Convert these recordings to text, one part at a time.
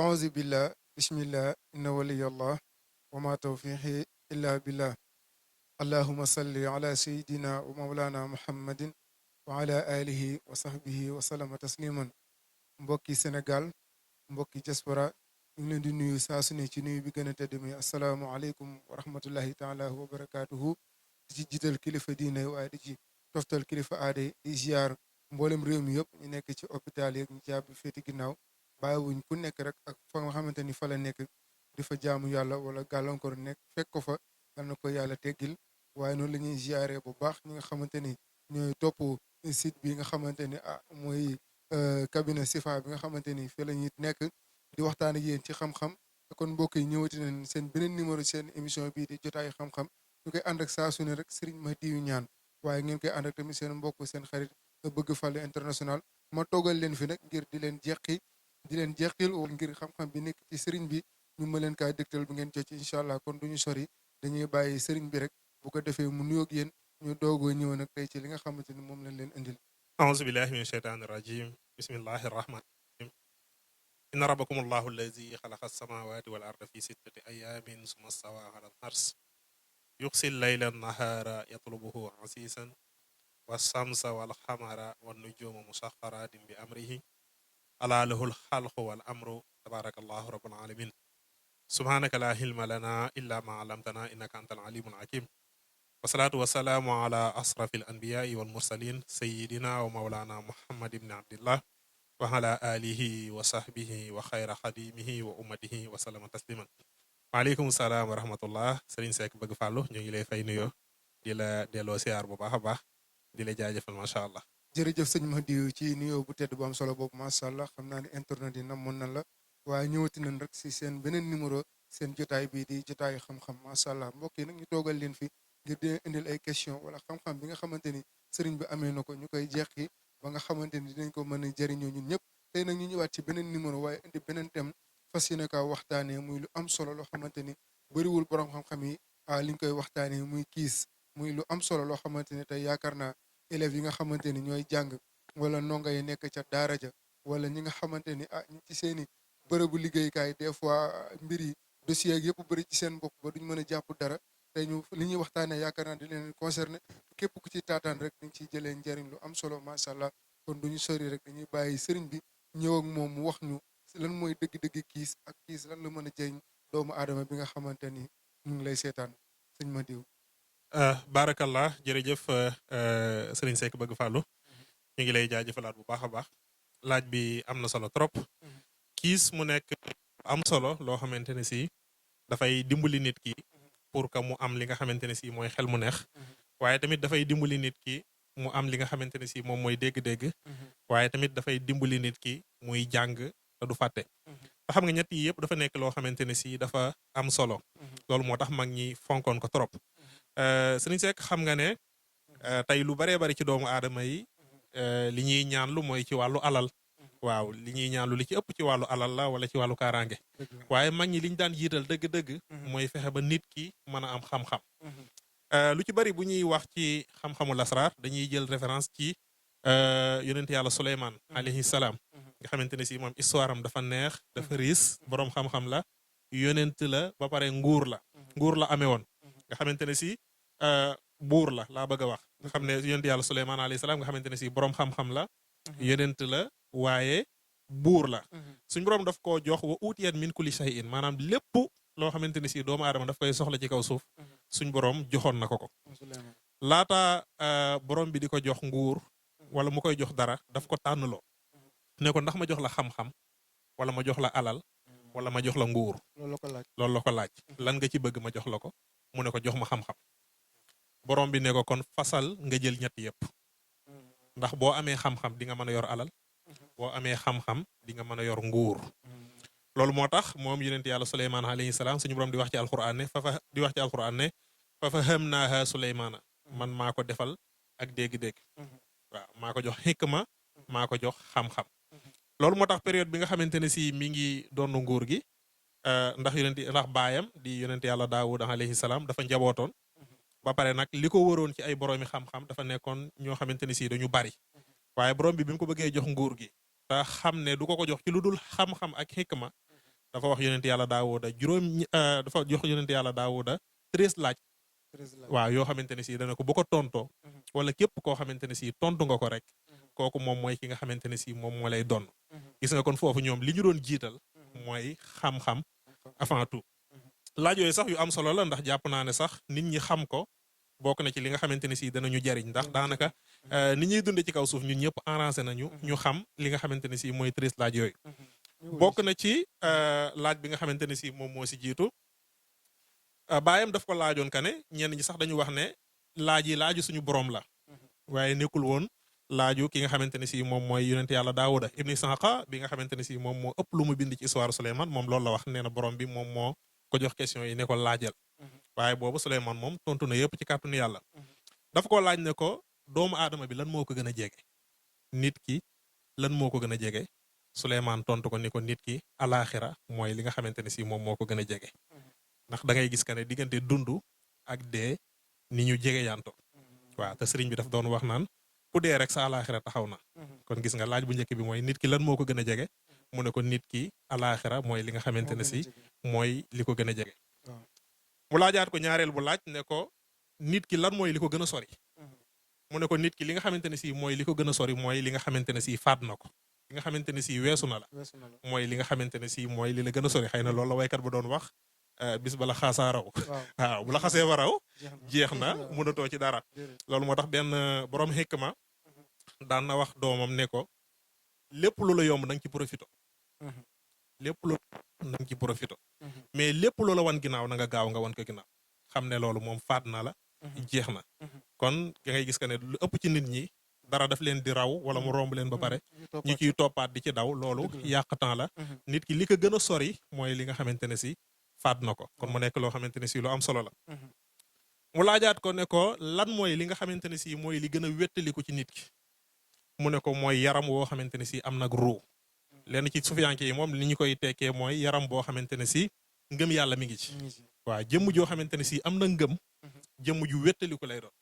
auzu billah bismillah inna waliyallah wa ma tawfiqi illa billah allahuma salli ala sayidina wa maulana muhammadin wa ala alihi wa sahbihi wa sallama tasliman. Mbokki Sénégal, mbokki diaspora, ñu ngi leen di nuyu saa su ne ci nuyu bi gën a tedd muy asalaamualeykum wa rahmatullahi taala wa barakaatuhu. di ci jiital kilifa diine waaye di ci toftal kilifa aade di ziar mboolem réew mi yëpp ñu nekk ci hôpital yeeg ñu jàpp féeti ginnaaw bàyyiwuñ ku nekk rek ak fa nga xamante ni fa la nekk di fa jaamu yàlla wala gàllankoor nekk fekk ko fa yal na ko yàlla teggil. waaye noonu la ñuy ziare bu baax ñi nga xamante ni ñooy topp site bi nga xamante ni mooy cabinet Sifa bi nga xamante ni fii la ñuy nekk di waxtaan ak yéen ci xam-xam. kon mbokk yi ñëwati nañ seen beneen numéro seen émission bii di jotaayu xam-xam ñu koy ànd ak saa su ne rek Serigne Mahdiyu Ñaan waaye ngeen koy ànd ak tamit seen mbokk seen xarit bëgg Fallou international ma toogal leen fi nag ngir di leen jeqil ngir xam-xam bi nekk ci Serigne bi ñu ma leen kaa dégtal bu ngeen jot ci incha allah kon duñu sori dañuy bàyyi Serigne bi rek bu ko defee mu nuyoog yéen ñu doogoo ñëw nag tey ci li nga xamante ni moom lañ leen indil. أعوذ بالله من الشيطان الرجيم بسم الله الرحمن الرحيم إن ربكم الله الذي خلق السماوات والأرض في 6 أيام ثم استوى على العرش يغشي الليل النهار يطلبه عسيسا والشمس والقمر والنجوم مسخرات بأمره ألا له الخلق والأمر تبارك الله رب العالمين سبحانك لا علم لنا إلا ما علمتنا إنك أنت العليم الحكيم والصلاة والسلام على أشرف الأنبياء والمرسلين سيدنا ومولانا محمد بن عبد الله وعلى آله وصحبه وخير خديمه وأمته وسلم تسليما. waaleykum salaam wa rahmatullah Serigne Seck bëgg fàllu ñu ngi lay fay nuyoo di la delloo siyaar bu baax a baax di la jaajëfal macha allah. jërëjëf sëñ Mahdiyu ci nuyoo bu tedd bu am solo boobu macha allah xam naa ne internet yi namoon na la waaye ñëwati nañ rek si seen beneen numéro seen jotaay bii di jotaayu xam-xam macha allah mbokk yi nag ñu toogal leen fi ngir di indil ay question wala xam-xam bi nga xamante ni sëriñ bi amee na ko ñu koy jeqi ba nga xamante ni dinañ ko mën a jëriñoo ñun ñëpp. tey nag ñu ñëwaat ci beneen numéro waaye indi beneen thème fas yéene kaa waxtaanee muy lu am solo loo xamante ni bëriwul borom xam-xam yi li ñu koy waxtaanee muy kiis muy lu am solo loo xamante ni tey yaakaar naa élèves yi nga xamante ni ñooy jàng wala ndongo yi nekk ca daara ja wala ñi nga xamante ni ñi ci seen i bërëbu liggéeykaay des fois mbir yi dossier ak yëpp bëri ci seen bopp ba duñ mën a jàpp dara te ñu li ñuy waxtaanee yaakaar naa di leen concerné képp ku ci taataan rek dañ ciy jëlee njëriñ lu am solo macha allah kon duñu sori rek dañuy bàyyi sëriñ bi ñëw ak moom mu wax ñu lan mooy dëgg-dëgg kiis ak kiis lan la mën a jëriñ doomu aadama bi nga xamante ni mu ngi lay seetaan sëñ Mahdiyu. barakallah jërëjëf Serigne Seck bëgg fàllu ñu ngi lay jaajëfalaat bu baax a baax laaj bi am na solo trop. kiis mu nekk am solo loo xamante ne si dafay dimbali nit ki pour que mu am li nga xamante ne si mooy xel mu neex waaye tamit dafay dimbali nit ki mu am li nga xamante ne si moom mooy dégg-dégg waaye tamit dafay dimbali nit ki muy jàng te du fàtte te xam nga ñett yi yëpp dafa nekk loo xamante ne si dafa am solo loolu moo tax mag ñi fonkoon ko trop. Sëriñ Seck xam nga ne tey lu baree bari ci doomu aadama yi li ñuy ñaan lu mooy ci wàllu alal waaw li ñuy ñaan lu li ci ëpp ci wàllu alal la wala ci wàllu kaaraange waaye mag ñi liñ daan jiital dëgg-dëgg mooy fexe ba nit ki mën a am xam-xam. lu ci bari bu ñuy wax ci xam-xamu lasraar dañuy jël référence ci yonent yàlla Suleymaan alayhi salaam nga xamante ne si moom histoire am dafa neex dafa riis boroom xam-xam la yonent la ba pare nguur la amee woon nga xamante ne si buur la laa bëgg a wax nga xam ne yonent yàlla Suleymaan alayhi salaam nga xamante ne si boroom xam-xam la yonent la waaye buur la suñ boroom daf koo jox wa uutiyat min kulli shay'in maanaam lépp loo xamante ne si doomu aadama daf koy soxla ci kaw suuf suñ boroom joxoon na ko laata boroom bi di ko jox nguur wala mu koy jox dara daf ko tànnloo ne ko ndax ma jox la xam-xam wala ma jox la alal wala ma jox la nguur loolu la ko laaj lan nga ci bëgg ma jox la ko mu ne ko jox ma xam-xam boroom bi ne ko kon fasal nga jël ñett yëpp ndax boo amee xam-xam di nga mën a yor alal boo amee xam-xam di nga mën a yor nguur loolu moo tax moom yonent yàlla Suleymaan alayhi salaam suñu boroom di wax ci alquran ne fa fahamnaaha Suleymaana man maa ko defal ak dégg-dégg waaw maa ko jox xikma maa ko jox xam-xam loolu moo tax période bi nga xamante ne si mi ngi doon nguur gi ndax baayam di yonent yàlla Daawud alayhi salaam dafa njabootoon ba pare nag li ko wëroon ci ay boroomi xam-xam dafa nekkoon ñoo xamante ne si dañu bari waaye borom bi mu ko bëggee jox nguur gi te xam ne du ko jox ci lu dul xam-xam ak xikma dafa wax yonent yàlla daawuda dafa jox yonent yàlla daawuda 13 laaj waaw yoo xamante ne si dana ko bu ko tontoo wala képp koo xamante ne si tontu nga ko rek kooku moom mooy ki nga xamante ne si moom moo lay donn gis nga kon foofu ñoom li ñu doon jiital mooy xam-xam avant tout laaj yooyu sax yu am solo la ndax jàpp naa ne sax nit ñi xam ko bokk na ci li nga xamante ne si danañu jariñ ndax daanaka ni ñuy dunde ci kaw suuf ñun ñëpp arrangé nañu ñu xam li nga xamante ne si mooy 13 laaj yooyu bokk na ci laaj bi nga xamante ne si moom moo si jiitu baayam daf ko laajoon ka ne ñenn ñi sax dañu wax ne laaj yi laaju suñu borom la waaye nekkul woon laaju ki nga xamante ne si moom mooy yonent yàlla daawuda ibni Isxaaqa bi nga xamante ne si moom moo ëpp lu mu bind ci histoire Souleymane moom loolu la wax nee na borom bi moom moo ko jox question yi ne ko laajal waaye boobu Souleymane moom tontu na yëpp ci kàttanu yàlla dafa ko laaj ne ko doomu aadama bi lan moo ko gën a jege nit ki lan moo ko gën a jege Souleymane tontu ko ni ko nit ki alaaxira mooy li nga xamante ne si moom moo ko gën a jege ndax da ngay gis que ne diggante dund ak dee ni ñu jege yanto waaw te sëriñ bi daf doon wax naan ku dee rek sa alaaxira taxaw na kon gis nga laaj bu njëkk bi mooy nit ki lan moo ko gën a jege mu ne ko nit ki alaaxira mooy li nga xamante ne si mooy li ko gën a jege mu laajaat ko ñaareel bu laaj ne ko nit ki lan mooy li ko gën a sori mu ne ko nit ki li nga xamante ne si mooy li ko gën a sori mooy li nga xamante ne si faat na ko li nga xamante ne si weesu na la mooy li nga xamante ne si mooy li la gën a sori xëy na loolu la waykat ba doon wax bis bala xaasaa raw waaw bu la xasee ba raw jeex na mënatoo ci dara loolu moo tax benn borom xikma daan na wax doomam ne ko lépp lu la yomb na nga ci profito lépp lu na nga ci profito mais lépp lu la wan ginnaaw na nga gaaw nga wan ko ginnaaw xam ne loolu moom faat na la jeex na kon da ngay gis que ne lu ëpp ci nit ñi dara daf leen di raw wala mu romb leen ba pare ñu ciy toppaat di ci daw loolu yàq temps la nit ki li ko gën a sori mooy li nga xamante ne si faat na ko kon mu nekk loo xamante ne si lu am solo la mu laajaat ko ne ko lan mooy li nga xamante ne si mooy li gën a wéttaliku ci nit ki mu ne ko mooy yaram woo xamante ne si am nag ruu lenn ci sufiyanke yi moom li ñu koy tekkee mooy yaram boo xamante ne si ngëm yàlla mi ngi ci waaw jëmm joo xamante ne si am na ngëm jëmm ju wéttaliku lay doon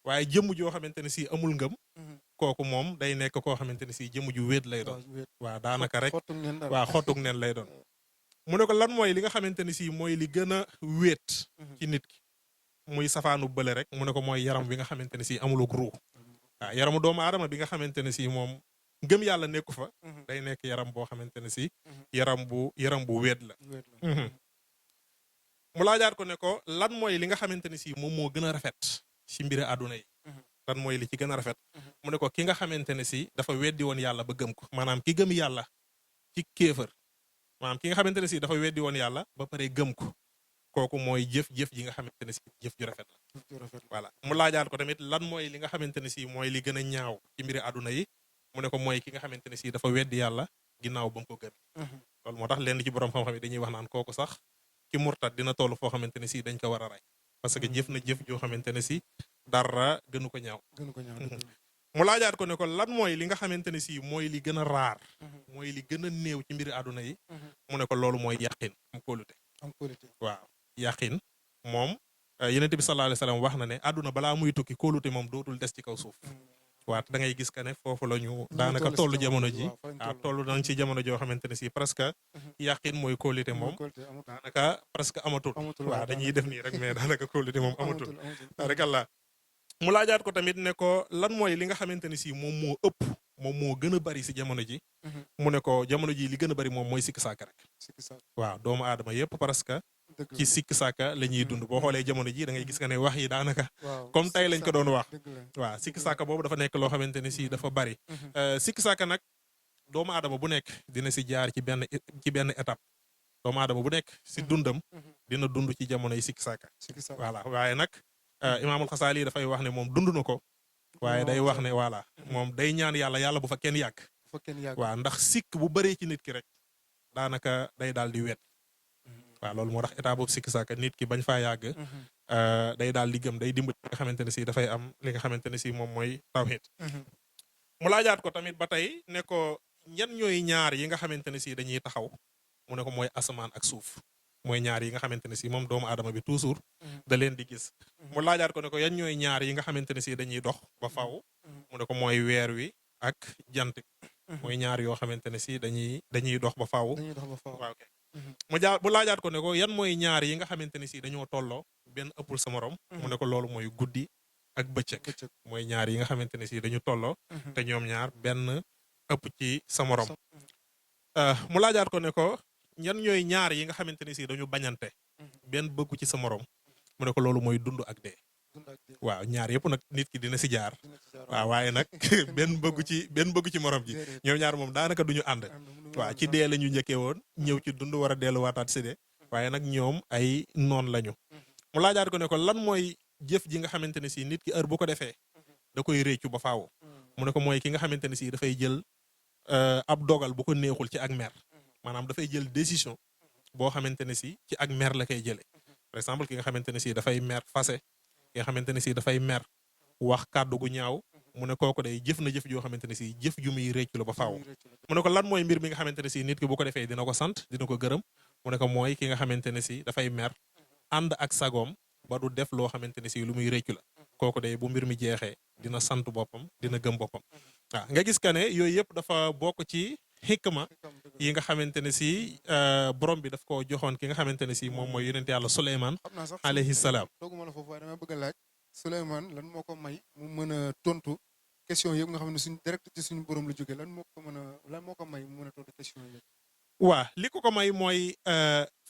waaye jëmm joo xamante ne si amul ngëm kooku moom day nekk koo xamante ne si jëmm ju wéet lay doon waaw daanaka rek waaw xottug neen lay doon mu ne ko lan mooy li nga xamante ne si mooy li gën a wéet ci nit ki muy safaanu bële rek mu ne ko mooy yaram bi nga xamante ne si amulug ruu waaw yaramu doomu aadama bi nga xamante ne si moom ngëm yàlla nekku fa day nekk yaram boo xamante ne si yaram bu wéet la mu laajaat ko ne ko lan mooy li nga xamante ne si moom moo gën a rafet ci mbiri àdduna yi lan mooy li ci gën a rafet mu ne ko ki nga xamante ne si dafa weddi woon yàlla ba gëm ko maanaam ki gëm yàlla ci kéefër maanaam ki nga xamante ne si dafa weddi woon yàlla ba pare gëm ko kooku mooy jëf-jëf ji nga xamante ne si jëf ju rafet la voilà mu laajaat ko tamit lan mooy li nga xamante ne si mooy li gën a ñaaw ci mbiri àdduna yi mu ne ko mooy ki nga xamante ne si dafa weddi yàlla ginnaaw ba mu ko gëm loolu moo tax lenn ci borom xam-xam yi dañuy wax naan kooku sax ci murtad dina toll foo xamante ne si dañ ko war a rey parce que jëf na jëf joo xamante ne si dara gënu ko ñaaw mu laajaat ko ne ko lan mooy li nga xamante ne si mooy li gën a raar mooy li gën a néew ci mbiri àdduna yi mu ne ko loolu mooy yàqin am kóolute waaw yàqin moom yenente bi sallallahu alayhi wasallam wax na ne àdduna balaa muy tukki kóolute moom dootul des ci kaw suuf waaw da ngay gis que ne foofu la ñu daanaka tollu jamono ji waaw toll nañ ci jamono joo xamante ne si presque yàqin mooy kóolute moom daanaka presque amatul waaw dañuy def nii rek mais daanaka kóolute moom amatul barakallah mu laajaat ko tamit ne ko lan mooy li nga xamante ne si moom moo ëpp moom moo gën a bari si jamono ji mu ne ko jamono ji li gën a bari moom mooy sikk sàkk rek waaw doomu aadama yëpp presque ci sikk sàkka la ñuy dund boo xoolee jamono ji da ngay gis nga ne wax yi daanaka comme tey lañ ko doon wax waaw sikk sàkka boobu dafa nekk loo xamante ne si dafa bari sikk sàkka nag doomu aadama bu nekk dina si jaar ci benn étape doomu aadama bu nekk si dundam dina dund ci jamono yi sikk sàkka voilà waaye nag imaamul xasaali dafay wax ne moom dund na ko waaye day wax ne voilà moom day ñaan yàlla bu fa kenn yàgg waaw ndax sikk bu bëree ci nit ki rek daanaka day daal di wet waaw loolu moo tax état boobu sikki sàkka nit ki bañ faa yàgg day daal di gëm day dimbali nga xamante ne si dafay am li nga xamante ne si moom mooy tawhid mu laajaat ko tamit ba tey ne ko ñan ñooy ñaar yi nga xamante ne si dañuy taxaw mu ne ko mooy asamaan ak suuf mooy ñaar yi nga xamante ne si moom doomu aadama bi toujours da leen di gis mu laajaat ko ne ko yan ñooy ñaar yi nga xamante ne si dañuy dox ba faw mu ne ko mooy weer wi ak jant mooy ñaar yoo xamante ne si dañuy dox ba faw waaw mu laajaat ko ne ko yan mooy ñaar yi nga xamante ne si dañoo tolloo benn ëppul sa morom mu ne ko loolu mooy guddi ak bëccëg mooy ñaar yi nga xamante ne si dañu tolloo te ñoom ñaar benn ëpp ci sa morom mu laajaat ko ne ko yan ñooy ñaar yi nga xamante ne si dañu bañante benn bëggu ci sa morom mu ne ko loolu mooy dund ak dee waaw ñaar yëpp nag nit ki dina si jaar waaw waaye nag benn bëggu ci morom ji ñoom ñaar moom daanaka duñu ànd waaw ci dee la ñu njëkkee woon ñëw ci dund war a delluwaataat si dee waaye nag ñoom ay noon lañu mu laajaat ko ne ko lan mooy jëf ji nga xamante ne si nit ki heure bu ko defee da koy réccu ba faaw mu ne ko mooy ki nga xamante ne si dafay jël ab dogal bu ko neexul ci ak mer maanaam dafay jël décision boo xamante ne si ci ak mer la koy jëlee par exemple ki nga xamante ne si dafay mer fase ki nga xamante ne si dafay mer wax kàddu gu ñaaw mu ne kooku day jëf na jëf joo xamante ne si jëf ju muy réccu la ba faaw mu ne ko lan mooy mbir mi nga xamante ne si nit ki bu ko defee dina ko sant dina ko gërëm mu ne ko mooy ki nga xamante ne si dafay mer ànd ak sagoom ba du def loo xamante ne si lu muy réccu la kooku day bu mbir mi jeexee dina sant boppam dina gëm boppam waaw nga gis ka ne yooyu yëpp dafa bokk ci xikma yi nga xamante ne si borom bi daf ko joxoon ki nga xamante ne si moom mooy yonent yàlla Suleymaan alayhi salaam dooguma la foofu waaye dama bëgg a laaj Suleymaan lan moo ko may mu mën a tontu question yëpp nga xam ne suñ direct ci suñu borom la jógee lan moo ko may mu mën a tontu question yëpp waa li ko may mooy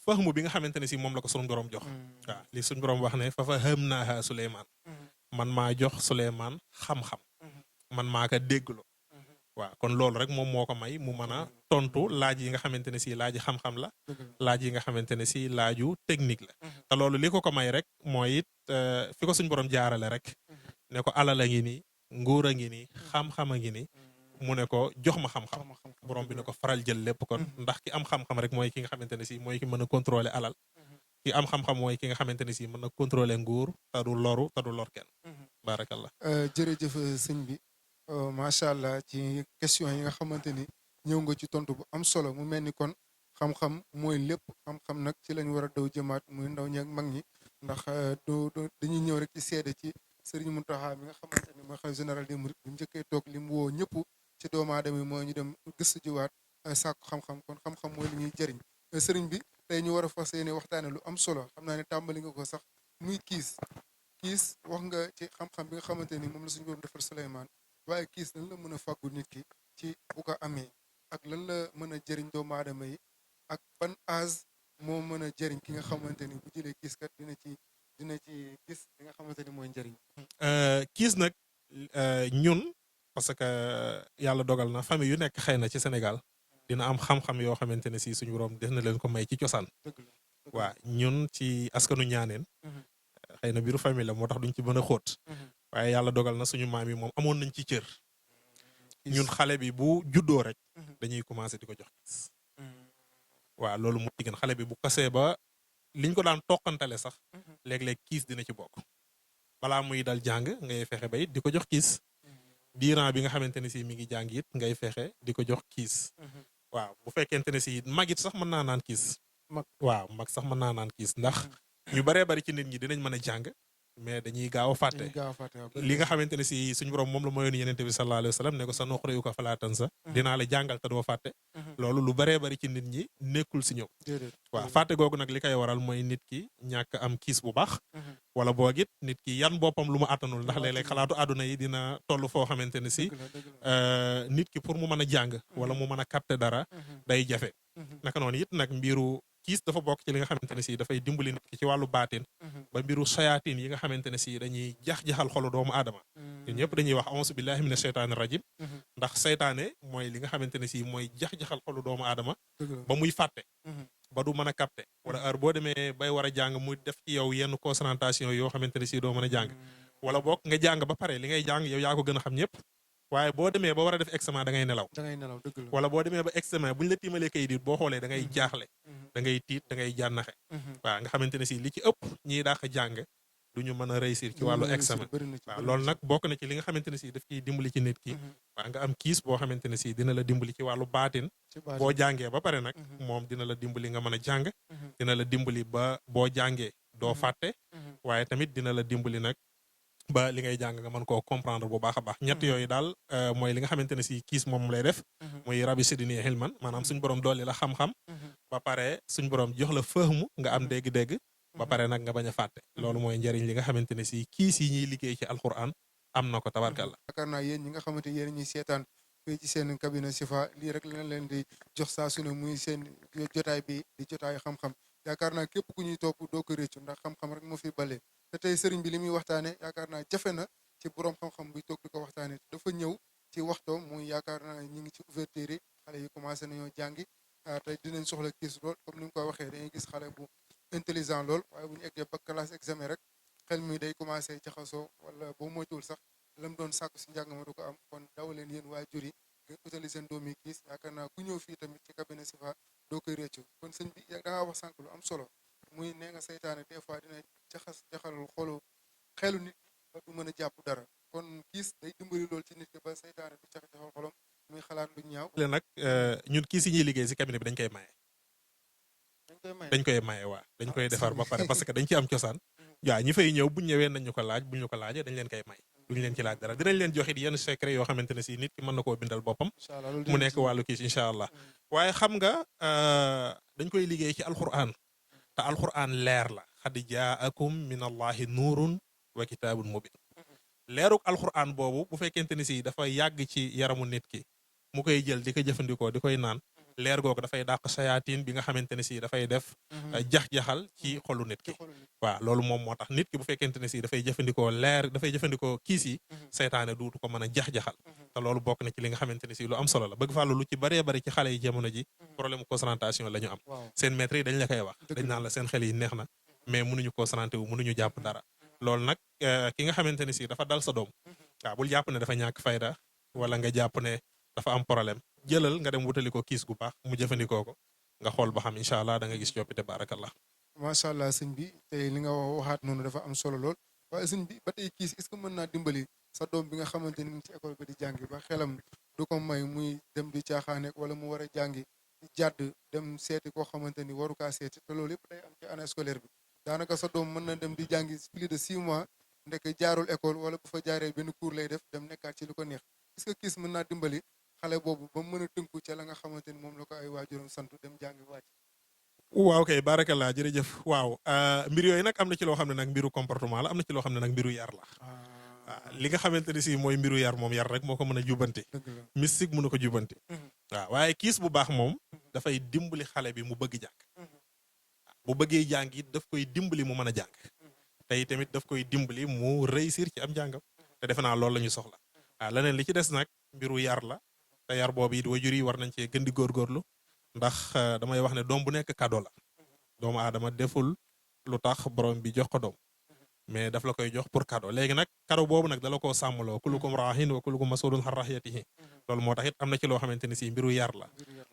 fahmu bi nga xamante ne si moom la ko suñu borom jox waaw li suñu borom wax ne fa fahamnaahaa Suleymaan man maa jox Suleymaan xam-xam man maa ko déggloo waaw kon loolu rek moom moo ko may mu mën a tontu laaj yi nga xamante ne si laaji xam-xam la laaj yi nga xamante ne si laaju technique la te loolu li ko may rek mooy it fi ko suñ borom jaarale rek ne ko alal a ngi nii nguur a ngi nii xam-xam a ngi nii mu ne ko jox ma xam-xam borom bi ne ko faral jël lépp kon ndax ki am xam-xam rek mooy ki nga xamante ne si mooy ki mën a contrôler alal ki am xam-xam mooy ki nga xamante ne si mën a contrôler nguur te du loru te du lor kenn barakallah jërëjëf sëñ bi macha allah ci question yi nga xamante ni ñëw nga ci tontu bu am solo mu mel ni kon xam-xam mooy lépp xam-xam nag ci lañ war a daw jëmaat muy ndaw ñi ak mag ñi ndax dañuy ñëw rek ci seede ci Serigne Mountakha mi nga xamante ni mooy xalifa général des mourides bu njëkkee toog li mu woo ñëpp ci doomu aadama yi mooy ñu dem gëstu jiwaat sàkku xam-xam kon xam-xam mooy li ñuy jëriñ sëriñ bi tey ñu war a fas yéene waxtaane lu am solo xam naa ne tàmbali nga ko sax muy kiis wax nga ci xam-xam bi nga xamante ni moom la suñu borom defal Suleymaan waaye kiis lan la mën a fàggu nit ki ci bu ko amee ak lan la mën a jëriñ doomu aadama yi ak ban âge moo mën a jëriñ ki nga xamante ni bu jëlee kiis kat dina ci gis li nga xamante ni mooy njëriñ kiis nag ñun parce que yàlla dogal na famille yu nekk xëy na ci Sénégal dina am xam-xam yoo xamante ne si suñu borom def na leen ko may ci cosaan waa ñun ci askanu ñaaneen xëy na biiru famille la moo tax duñ ci mën a xóot waaye yàlla dogal na suñu maam yi moom amoon nañ ci cër ñun xale bi bu juddoo rek dañuy commencé di ko jox kiis waaw loolu mu diggan xale bi bu kasee ba liñ ko daan toqantale sax léeg-léeg kiis dina ci bokk balaa muy dal jàng ngay fexe ba it di ko jox kiis diiran bi nga xamante ne si mi ngi jàng it ngay fexe di ko jox kiis waaw bu fekkente ne si mag it sax mën naa naan kiis waaw mag sax mën naa naan kiis ndax ñu baree bari ci nit ñi dinañ mën a jàng mais dañuy gaaw a fàtte li nga xamante ne si suñu borom moom la mooyoon yenente bi sallallahu alayhi wa sallam ne ko sa nuqri'uka falaa tansa dinaa la jàngal te doo fàtte loolu lu baree bari ci nit ñi nekkul si ñëw waaw fàtte googu nag li koy waral mooy nit ki ñàkk am kiis bu baax wala boog it nit ki yan boppam lu mu àttanul ndax léeg-léeg xalaatu àdduna yi dina toll foo xamante ne si nit ki pour mu mën a jàng wala mu mën a capter dara day jafe naka noonu it nag mbiru kiis dafa bokk ci li nga xamante ne si dafay dimbali nit ki ci wàllu baatin ba mbiru sayaatin yi nga xamante ne si dañuy jax-jaxal xolu doomu aadama ñun ñëpp dañuy wax auzu billahi mina sheytaani rajim ndax seytaane mooy li nga xamante ne si mooy jax-jaxal xolu doomu aadama ba muy fàtte ba du mën a capter wala heure boo demee bay war a jàng muy def ci yow yenn concentration yoo xamante ne si doo mën a jàng wala boog nga jàng ba pare li ngay jàng yow yaa ko gën a xam ñëpp waaye boo demee ba war a def examen da ngay nelaw dëgg la wala boo demee ba examen bu ñu la tiimalee kayit it boo xoolee da ngay jaaxle da ngay tiit da ngay jànnaxe waaw nga xamante ne si li ci ëpp ñiy dàq jàng du ñu mën a réussir ci wàllu examen waaw loolu nag bokk na ci li nga xamante ne si daf ciy dimbali ci nit ki waaw nga am kiis boo xamante ne si dina la dimbali ci wàllu baatin boo jàngee ba pare nag moom dina la dimbali nga mën a jàng dina la dimbali ba boo jàngee doo fàtte waaye tamit dina la dimbali nag ba li ngay jàng nga mën koo comprendre bu baax a baax ñett yooyu daal mooy li nga xamante ne si kiis moom lay def muy rabi sidini xilman maanaam suñu borom doole la xam-xam ba pare suñ borom jox la fahmu nga am dégg-dégg ba pare nag nga bañ a fàtte loolu mooy njëriñ li nga xamante ne si kiis yi ñuy liggéey ci alquran am na ko tabarkalla. yaakaar naa yéen ñi nga xamante yéen ñuy seetaan fii ci seen cabinet Chifa lii rek lañ leen di jox saa su ne muy seen jotaay bi di jotaay xam-xam yaakaar naa képp ku ñuy topp doo ko réccu ndax xam-xam rek moo fi bale te tey sëriñ bi li muy waxtaane yaakaar naa jafe na ci borom xam-xam buy toog di ko waxtaane dafa ñëw ci waxtoom muy yaakaar naa ñi ngi ci ouverture yi xale yi commencé nañoo jàngi tey dinañ soxla kiis lool comme ni mu ko waxee dañuy gis xale bu intelligent lool waaye bu ñu eggee ba classe examen rek xel mi day commencé jaxasoo wala boo moytuwul sax lam doon sàkku si njàng ma du ko am kon daw leen yéen waajur yi ngeen utali seen doom yi kiis yaakaar naa ku ñëw fii tamit ci cabinet Chifa doo koy réccu kon sëñ bi da ngaa wax sànq lu am solo muy nee nga saytaane des fois dina jaxalul xelu nit ki ba du mën a jàpp dara kon kiis day dimbali lool ci nit ki ba saytaane du jaxal xolam muy xalaat lu ñaaw. léegi nag ñun kiis yi ñuy liggéey si cabinet bi dañ koy maye. dañ koy maye waa dañ koy defar ba pare parce que dañ ci am cosaan. waaw ñi fay ñëw buñ ñëwee nañ ñu ko laaj buñ ñu ko laajee dañ leen koy may duñ leen ci laaj dara dinañ leen joxit yenn secret yoo xamante ne si nit ki mën na koo bindal boppam mu nekk wàllu kiis incha allah waaye xam nga dañ koy liggéey ci alquran te alquran leer la xad jaakum min allahi nuurun wa kitaabun mubin leeruk alquran boobu bu fekkente ni si dafa yàgg ci yaramu nit ki mu koy jël di ko jëfandikoo di koy naan leer googu dafay dàq sayaatin bi nga xamante ne si dafay def jax-jaxal ci xolu nit ki waaw loolu moom moo tax nit ki bu fekkente ne si dafay jëfandikoo dafay jëfandikoo kiis yi saytaane duutu ko mën a jax-jaxal te loolu bokk na ci li nga xamante ne si lu am solo la bëgg fàllu lu ci baree bari ci xale yi jamono ji problème concentration la ñu am seen maître yi dañ la koy wax dañ naan la seen xel yi neex na mais mënuñu concentré wu mënuñu jàpp dara loolu nag ki nga xamante ne si dafa dal sa doom waaw bul jàpp ne dafa ñàkk fayda wala nga jàpp ne dafa am problème jëlal nga dem wutali ko kiis gu baax mu jëfandikoo ko nga xool ba xam incha allah da nga gis coppite barakallah. macha allah sëñ bi tey li nga waxaat noonu dafa am solo lool waaye sëñ bi ba tey kiis est-ce que mën naa dimbali sa doom bi nga xamante ni ci école bi di jàngi ba xelam du ko may muy dem di caaxaane wala mu war a jàngi jàdd dem seeti koo xamante ni waru kaa seeti te loolu yëpp day am ci année scolaire bi daanaka sa doom mën na dem di jàngi plus de 6 mois ndek jaarul école wala bu fa jaaree benn cours lay def dem nekkaat ci lu ko neex est-ce que kiis mën naa dimbali xale boobu ba mën a tënku ca la nga xamante ni moom la ko ay waajuram sant dem jàngi wàcc. waaw kay barakallah jërëjëf waaw mbir yooyu nag am na ci loo xam ne nag mbiru comportement la am na ci loo xam ne nag mbiru yar la li nga xamante ni si mooy mbiru yar moom yar rek moo ko mën a jubanti mystique mënu ko jubanti waaw waaye kiis bu baax moom dafay dimbali xale bi mu bëgg jàng bu bëggee jàng it daf koy dimbali mu mën a jàng tey tamit daf koy dimbali mu réussir ci am jàngam te defe naa loolu la ñu soxla waaw leneen li ci des nag mbiru yar la te yar boobu it wajur yi war nañ cee gën di góorgóorlu ndax damay wax ne doom bu nekk cadeau la doomu aadama deful lu tax borom bi jox ko doom mais daf la koy jox pour cadeau léegi nag cadeau boobu nag dala koo sàmmaloo kullukum raahin wa kullukum mas'ulun an rahiyatihi loolu moo tax it am na ci loo xamante ni si mbiru yar la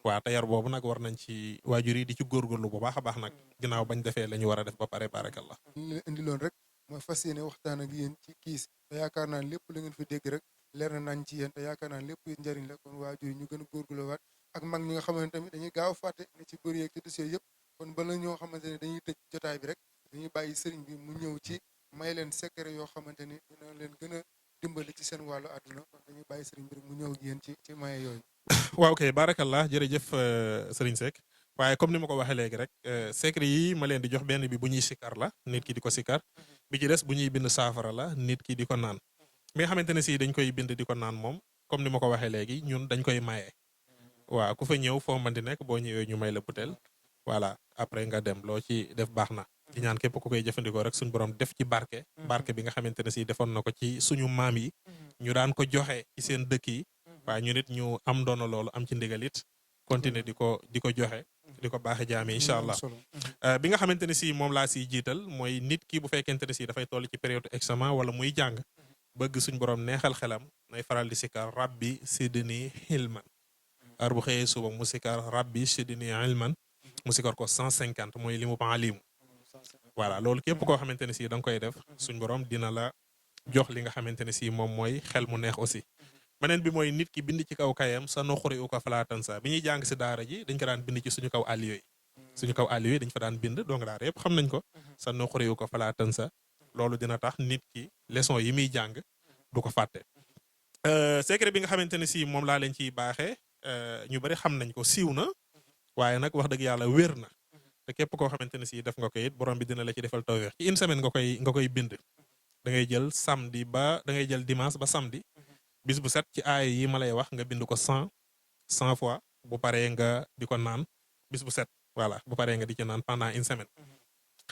waaw te yar boobu nag war nañ ci waajur yi di ci góorgóorlu bu baax a baax nag ginnaaw bañ defee la ñu war a def ba pare barakallah li indi loon rek mooy fas yéene waxtaan ak yéen ci kiis te yaakaar naa lépp lu ngeen fi dégg rek leer na nañ ci yéen te yaakaar naa lépp njëriñ la kon waajur yi ñu gën a góorgóorluwaat ak mag ñi nga xamante tamit dañuy gaaw fàtte ne ci bëri yeeg ci dossier yëpp kon bala ñoo xamante ne dañuy tëj jotaay bi rek dañuy bàyyi sëriñ bi mu ñëw ci may leen secret yoo xamante ni dina leen gën a dimbali ci seen wàllu àdduna kon dañuy bàyyi sëriñ bi rek mu ñëw ak yéen ci maye yooyu. waaw kay barakallah jërëjëf sëriñ Seck waaye comme ni ma ko waxee léegi rek secret yi ma leen di jox benn bi bu ñuy sikar la nit ki di ko sikar bi ci des bu ñuy bind saafara la nit ki di ko naan mi nga xamante ne si dañ koy bind di ko naan moom comme ni ma ko waxee léegi ñun dañ koy maye waaw ku fa ñëw foo mën di nekk boo ñëwee ñu may la butéel voilà après nga dem loo ci def baax na di ñaan képp ku koy jëfandikoo rek suñu borom def ci barke bi nga xamante ne si defoon na ko ci suñu maam yi ñu daan ko joxe ci seen dëkk yi waaye ñu nit ñu am doona loolu am ci ndigal it continuer di ko joxe di ko baaxe jaame incha allah bi nga xamante ne si moom laa siy jiital mooy nit ki bu fekkente ne si dafay toll ci période examen wala muy jàng bëgg suñ borom neexal xelam nay faral di sikar rabbi sidni hilman ar bu xëyee suba mu sikar rabbi sidni ilman mu sikar ko 150 mooy li mu paalimu voilà loolu képp koo xamante ne si da nga koy def suñ borom dina la jox li nga xamante ne si moom mooy xel mu neex aussi beneen bi mooy nit ki bind ci kaw kayam sa noxuri u ko falaatan sa bi ñuy jàng si daara ji dañ ko daan bind ci suñu kaw aliyo yi dañ fa daan bind donc daara yëpp xam nañ ko sa noxuri u ko falaatan sa loolu dina tax nit ki leçon yi muy jàng du ko fàtte secret bi nga xamante ne si moom laa leen ciy baaxee ñu bari xam nañ ko siiw na waaye nag wax dëgg yàlla wér na te képp koo xamante ne si def nga ko it borom bi dina la ci defal tawfeex ci une semaine nga koy bind da ngay jël samedi ba da ngay jël dimanche ba samedi bis bu set ci aay yi ma lay wax nga bind ko 100 fois bu paree nga di ko naan bis bu set voilà bu paree nga di ci naan pendant une semaine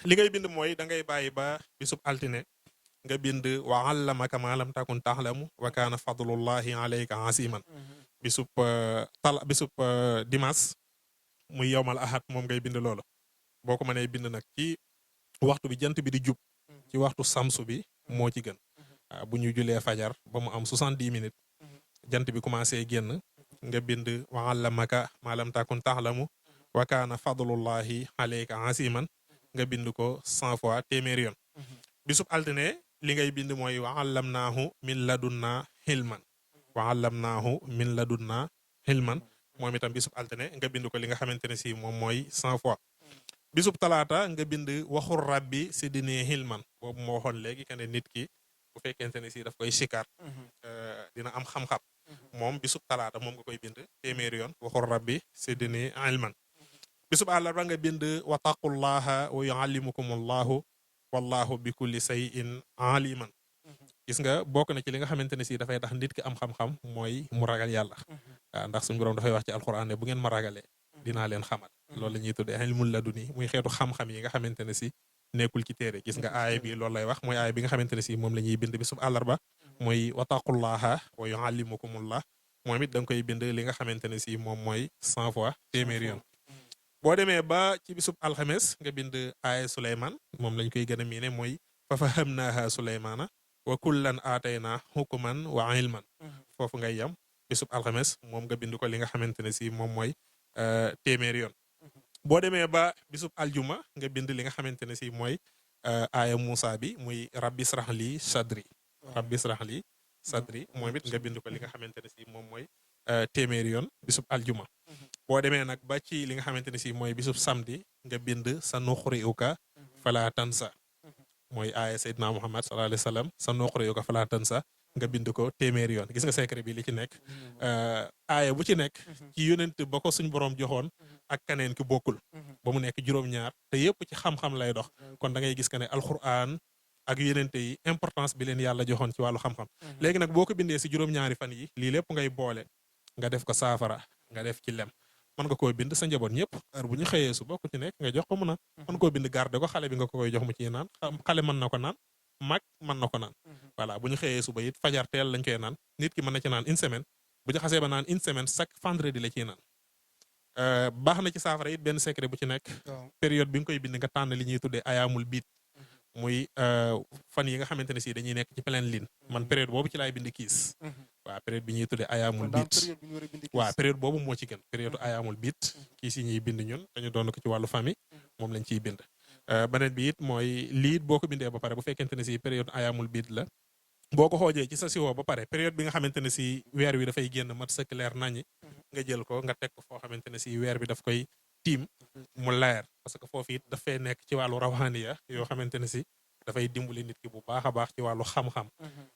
li ngay bind mooy da ngay bàyyi ba bisub altine nga bind wa allamaka ma lam takun taxlamu wa kaana fadlullahi alayka asiman bisub dimanche muy yowmal ahad moom ngay bind loolu boo ko mënee bind nag ci waxtu bi jant bi di jub ci waxtu samsu bi moo ci gën bu ñu julee fajar ba mu am 70 minutes jant bi commencé génn nga bind wa allamaka ma lam takun taxlamu wa kaana fadlullahi alayka asiman nga bind ko 100 fois téeméeri yoon bisub altine li ngay bind mooy wa allamnaahu min ladunna hilman wa allamnaahu min ladunna hilman moom itam bisub altine nga bind ko li nga xamante ne si moom mooy 100 fois bisub talaata nga bind waxul rabbi si dini hilman boobu moo waxoon léegi que ne nit ki bu fekkente ne si daf koy sikar dina am xam-xam moom bisub talaata moom nga koy bind téeméeri yoon waxul rabbi si dini hilman bisub àllarba nga bind wattaqullaha wa yuallimukumullahu wallahu bi kulli shay'in aliman gis nga bokk na ci li nga xamante ne si dafay tax nit ki am xam-xam mooy mu ragal yàlla ndax suñu borom dafay wax ci alquran ne bu ngeen ma ragalee dinaa leen xamal loolu la ñuy tuddee ilmul laduni muy xeetu xam-xam yi nga xamante ne si nekkul ci téere gis nga aaya bi loolu lay wax mooy aaya bi nga xamante ne si moom la ñuy bind bisub àllarba mooy wattaqullaha wa yuallimukumullah moom it da nga koy bind li nga xamante ne si moom mooy 100 fois téeméeri yoon boo demee ba ci bisub alxames nga bind aaya Suleymaan moom lañ koy gën a miine mooy fa fahamnaaha Suleymaana wa kullan aatayna hukuman wa ilman foofu ngay yam bisub alxames moom nga bind ko li nga xamante ne si moom mooy téeméeri yoon boo demee ba bisub aljuma nga bind li nga xamante ne si mooy aaya Muusa bi muy rabbi israh li sadri rabbi israh li sadri moom it nga bind ko li nga xamante ne si moom mooy téeméeri yoon bisub aljuma boo demee nag ba ci li nga xamante ne si mooy bisub samedi nga bind sa nuqri'uka fala tansa mooy aaya Seydina Muhammad sallallahu alayhi wa sallam sa nuqri'uka fala tansa nga bind ko téeméeri yoon gis nga secret bi li ci nekk aaya bu ci nekk ci yonent ba ko suñ borom joxoon ak keneen ki bokkul ba mu nekk juróom-ñaar te yëpp ci xam-xam lay dox kon da ngay gis que ne alquran ak yonente yi importance bi leen yàlla joxoon ci wàllu xam-xam léegi nag boo ko bindee si juróom-ñaari fan yi lii lépp ngay boole nga def ko saafara nga def ci lem mën nga koo bind sa njaboot ñëpp heure bu ñu xëyee suba ku ci nekk nga jox ko mu naan mën koo bind garde ko xale bi nga ko koy jox mu ciy naan xale mën na ko naan mag mën na ko naan voilà bu ñu xëyee suba it fajar teel lañ koy naan nit ki mën na ci naan une semaine bu ñu xasee ba naan une semaine chaque vendredi la ciy naan baax na ci saafara it benn secret bu ci nekk période bi nga koy bind nga tànn li ñuy tuddee ayaamul biit muy fan yi nga xamante ne si dañuy nekk ci pleine lune man période boobu ci laay bind kiis waaw période bi ñuy tuddee ayaamul biit waaw période boobu moo ci gën période ayaamul biit kiis yi ñuy bind ñun dañu doon ko ci wàllu famille moom lañ ciy bind beneen bi it mooy lii boo ko bindee ba pare bu fekkente ne si période ayaamul biit la boo ko xoojee ci sa siwoo ba pare période bi nga xamante ne si weer wi dafay génn mat sëkk leer nañi nga jël ko nga teg ko foo xamante ne si weer bi daf koy tiim mu leer parce que foofu it dafay nekk ci wàllu rawaniya yoo xamante ne si dafay dimbali nit ki bu baax a baax ci wàllu xam-xam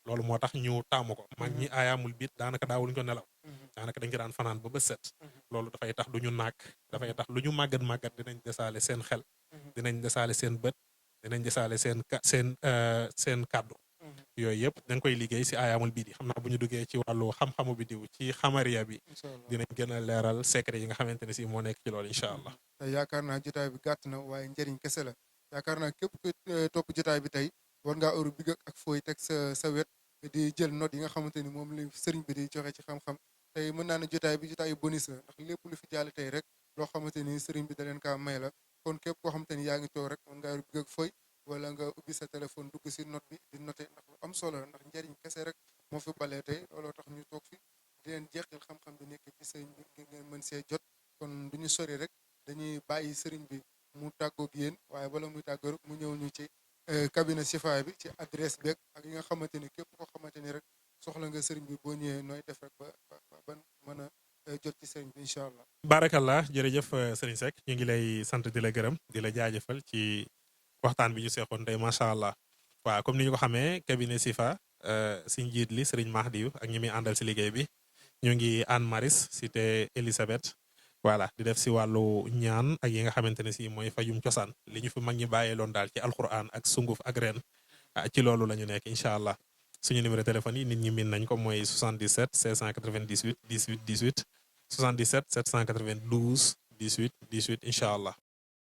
loolu moo tax ñu taamu ko mag ñi ayaamul biit daanaka daawuñu ko nelaw daanaka dañ ko daan fanaan ba bët set loolu dafay tax du ñu naag dafay tax lu ñu màggat dinañ desaale seen xel dinañ desaale seen bët dinañ desaale seen kàddu yooyu yëpp dañ koy liggéey si ayaamul biit yi xam naa bu ñu duggee ci wàllu xam-xamu bidiw ci xamariya bi dinañ gën a leeral secret yi nga xamante ne si moo nekk ci loolu incha allah yaakaar naa jotaay bi gàtt na waaye njëriñ kese la yaakaar naa képp ku topp jotaay bi tey war ngaa heure bi ak fooy teg sa wet di jël note yi nga xamante ni moom la sëriñ bi di joxe ci xam-xam tey mën naa ne jotaay bi jotaayu bonus la ndax lépp lu fi jàll tey rek loo xamante ni sëriñ bi da leen kaa may la kon képp koo xamante ni yaa ngi toog rek mën ngaa heure bi ak fooy wala nga ubbi sa téléphone dugg si note bi di noté ndax lu am solo la ndax njëriñ kese rek moo fi balee tey looloo tax ñu toog fi di leen jeexil xam-xam bi nekk ci sëriñ bi ngir ngeen mën see jot kon du ñu sori rek dañuy bàyyi sëriñ bi mu tàggoog yéen waaye bala muy tàggoo rek mu ñëw ñu ci cabinet Chifa bi ci adresse beeg ak yi nga xamante ni képp koo xamante ni rek soxla nga sëriñ bi boo ñëwee nooy def rek ba mën a jot ci sëriñ bi incha allah. barakallah jërëjëf sëriñ Seck ñu ngi lay sant di la gërëm di la jaajëfal ci waxtaan bi ñu seexoon tey macha allah waaw comme ni ñu ko xamee cabinet Chifa si njiit li sëriñ Mahdiou ak ñi muy àndal si liggéey bi ñu ngi Anne Maris cité Elisabeth voilà di def si wàllu ñaan ak yi nga xamante ne si mooy fajum cosaan li ñu fi mag ñi bàyyeeloon daal ci alquran ak sunguf ak reen ci loolu la ñu nekk incha allah suñu numéro téléphone yi nit ñi min nañ ko mooy 77 698 18 18 77 792 18 18 incha allah